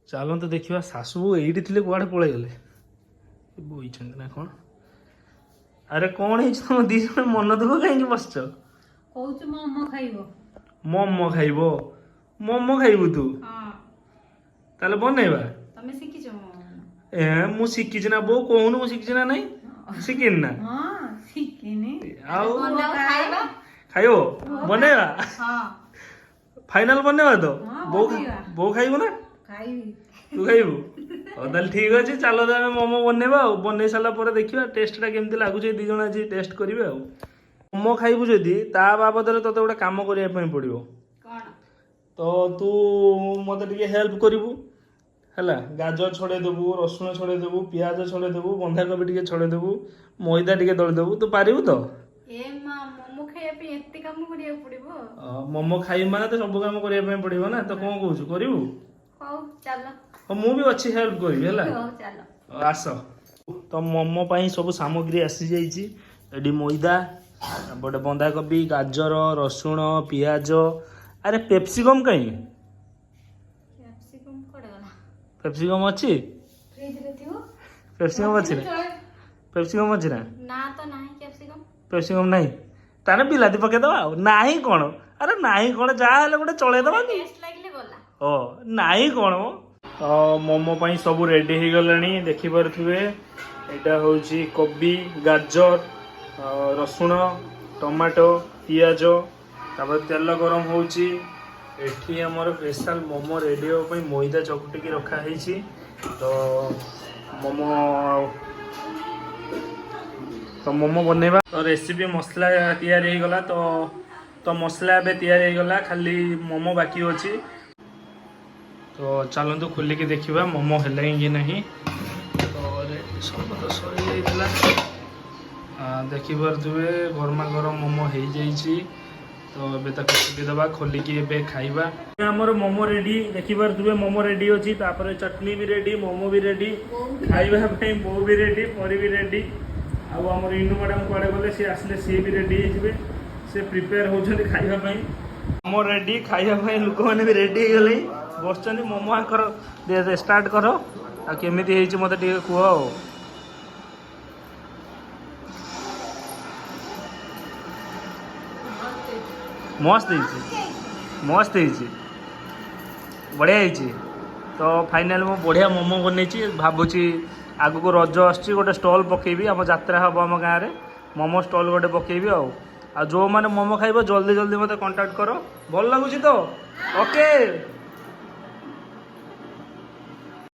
ଚାଲନ୍ତୁ ଦେଖିବା, ଶାଶୁ ବୋହୂ ଏଇଠି ଥିଲେ, କୁଆଡ଼େ ପଳେଇଗଲେ? ବଇଛନ୍ତି ନା କ'ଣ? ଆରେ, କ'ଣ ହେଇଛି ତମ ଦି ଜଣ ମନ ଦୁଃଖ କାହିଁକି ବସିଛ? କହୁଛୁ ମୋମୋ ଖାଇବ। ମୋମୋ ଖାଇବ? ମୋମୋ ଖାଇବୁ ତୁ? ହଁ। ତାହେଲେ ବନେଇବା। ତମେ ଶିଖିଛ ମୋମୋ? ଏ, ମୁଁ ଶିଖିଛି ନା? ବୋଉ, କହୁନୁ, ମୁଁ ଶିଖିଛି ନା ନାଇଁ? ଶିଖିନି ନା? ହଁ, ଶିଖିନି। ଆଉ ବନାଅ, ଖାଇବା। ଖାଇବ? ବନେଇବା। ହଁ। ଫାଇନାଲ ବନେଇବା ତ? ହଁ, ବୋଉ ବନେଇବା। ବୋଉ ଖାଇବୁ ନା? ଖାଇବି। ତୁ ଖାଇବୁ? ହଉ, ତାହେଲେ ଠିକ ଅଛି, ଚାଲ ତ ଆମେ ମୋମୋ ବନେଇବା। ଆଉ ବନେଇ ସାରିଲା ପରେ ଦେଖିବା ଟେଷ୍ଟଟା କେମିତି ଲାଗୁଛି। ଦି ଜଣ ଆଜି ଟେଷ୍ଟ କରିବେ। ଆଉ ମୋମୋ ଖାଇବୁ ଯଦି, ତା ବାବଦରେ ତତେ ଗୋଟେ କାମ କରିବା ପାଇଁ ପଡ଼ିବ। କଣ? ତ ତୁ ମତେ ଟିକେ ହେଲ୍ପ କରିବୁ, ହେଲା? ଗାଜର ଛଡ଼େଇ ଦେବୁ, ରସୁଣ ଛଡ଼େଇ ଦେବୁ, ପିଆଜ ଛଡ଼େଇ ଦେବୁ, ବନ୍ଧାକୋବି ଟିକେ ଛଡ଼େଇ ଦେବୁ, ମଇଦା ଟିକେ ଦଳି ଦେବୁ। ତୁ ପାରିବୁ ତ? ଏ ମା, ମୋମୋ ଖାଇବା ପାଇଁ ଏତେ କାମ କରିବାକୁ ପଡିବ? ମୋମୋ ଖାଇବୁ ମାନେ ତ ସବୁ କାମ କରିବା ପାଇଁ ପଡ଼ିବ ନା। ତ କଣ କହୁଛୁ, କରିବୁ? ହଉ, ଚାଲ। ହଉ, ମୁଁ ବି ଅଛି, ହେଲ୍ପ କରିବି, ହେଲା? ହଉ, ଚାଲ। ହଉ, ଆସ ତ। ମୋମୋ ପାଇଁ ସବୁ ସାମଗ୍ରୀ ଆସିଯାଇଛି। ଏଠି ମଇଦା, ଏପଟେ ବନ୍ଧାକୋବି, ଗାଜର, ରସୁଣ, ପିଆଜ। ଆରେ, ପେପ୍ସିକମ୍ କାହିଁ? କ୍ୟାପ୍ସିକମ୍ କୁଆଡେ ଗଲା? ପେପ୍ସିକମ୍ ଅଛି? ଫ୍ରିଜରେ ଥିବ। ପେପ୍ସିକମ୍ ଅଛି ନା? ପେପ୍ସିକମ୍ ଅଛି ନା? ନା ତ, ନାହିଁ କ୍ୟାପ୍ସିକମ୍। ପେପ୍ସିକମ୍ ନାହିଁ? ତାହେଲେ ବିଲାତି ପକେଇଦବା। ଆଉ ନାହିଁ କ'ଣ? ଆରେ, ନାହିଁ କ'ଣ? ଯାହା ହେଲେ ଗୋଟେ ଚଳେଇଦବାନି? ଟେଷ୍ଟ ଲାଗିଲେ ଗଲା। ଓ, ନାହିଁ କ'ଣ ମ? ତ ମୋମୋ ପାଇଁ ସବୁ ରେଡି ହେଇଗଲାଣି, ଦେଖିପାରୁଥିବେ। ଏଇଟା ହେଉଛି କୋବି, ଗାଜର, ରସୁଣ, ଟମାଟୋ, ପିଆଜ। ତାପରେ ତେଲ ଗରମ ହେଉଛି। ଏଠି ଆମର ସ୍ପେଶାଲ ମୋମୋ ରେଡି ହେବା ପାଇଁ ମଇଦା ଚକଟିକି ରଖା ହେଇଛି। ତ ମୋମୋ ବନେଇବା। ତ ରେସିପି ମସଲା ତିଆରି ହେଇଗଲା। ତ ମସଲା ଏବେ ତିଆରି ହେଇଗଲା, ଖାଲି ମୋମୋ ବାକି ଅଛି। ତ ଚାଲନ୍ତୁ ଖୋଲିକି ଦେଖିବା ମୋମୋ ହେଲାଣି କି ନାହିଁ। ତ ସବୁ ତ ସରିଯାଇଥିଲା। ଦେଖିପାରୁଥିବେ, ଗରମା ଗରମ ମୋମୋ ହେଇଯାଇଛି। ତ ଏବେ ତାକୁ ଖୋଲିଦେବା, ଖୋଲିକି ଏବେ ଖାଇବା। ଆମର ମୋମୋ ରେଡି, ଦେଖିପାରୁଥିବେ, ମୋମୋ ରେଡି ଅଛି। ତାପରେ ଚଟନି ବି ରେଡି, ମୋମୋ ବି ରେଡି ଖାଇବା ପାଇଁ। ବୋଉ ବି ରେଡି, ପରି ବି ରେଡି। ଆଉ ଆମର ଇନୁ ମ୍ୟାଡ଼ାମ୍ କୁଆଡ଼େ ଗଲେ? ସିଏ ଆସିଲେ ସିଏ ବି ରେଡି ହେଇଯିବେ। ସେ ପ୍ରିପେୟାର ହେଉଛନ୍ତି ଖାଇବା ପାଇଁ। ମୋମୋ ରେଡି ଖାଇବା ପାଇଁ, ଲୋକମାନେ ବି ରେଡି ହେଇଗଲେଣି, ବସିଛନ୍ତି। ମୋମୋ ଆଙ୍କର ଷ୍ଟାର୍ଟ କର। ଆଉ କେମିତି ହେଇଛି ମୋତେ ଟିକେ କୁହ। ଆଉ ମସ୍ତ ହେଇଛି, ମସ୍ତ ହେଇଛି, ବଢ଼ିଆ ହେଇଛି। ତ ଫାଇନାଲ୍ ମୁଁ ବଢ଼ିଆ ମୋମୋ ବନେଇଛି। ଭାବୁଛି ଆଗକୁ ରଜ ଆସୁଛି, ଗୋଟେ ଷ୍ଟଲ୍ ପକେଇବି। ଆମ ଯାତ୍ରା ହେବ ଆମ ଗାଁରେ, ମୋମୋ ଷ୍ଟଲ୍ ଗୋଟେ ପକେଇବି। ଆଉ ଯେଉଁମାନେ ମୋମୋ ଖାଇବ, ଜଲ୍ଦି ଜଲ୍ଦି ମୋତେ କଣ୍ଟାକ୍ଟ କର। ଭଲ ଲାଗୁଛି ତ? ଓକେ।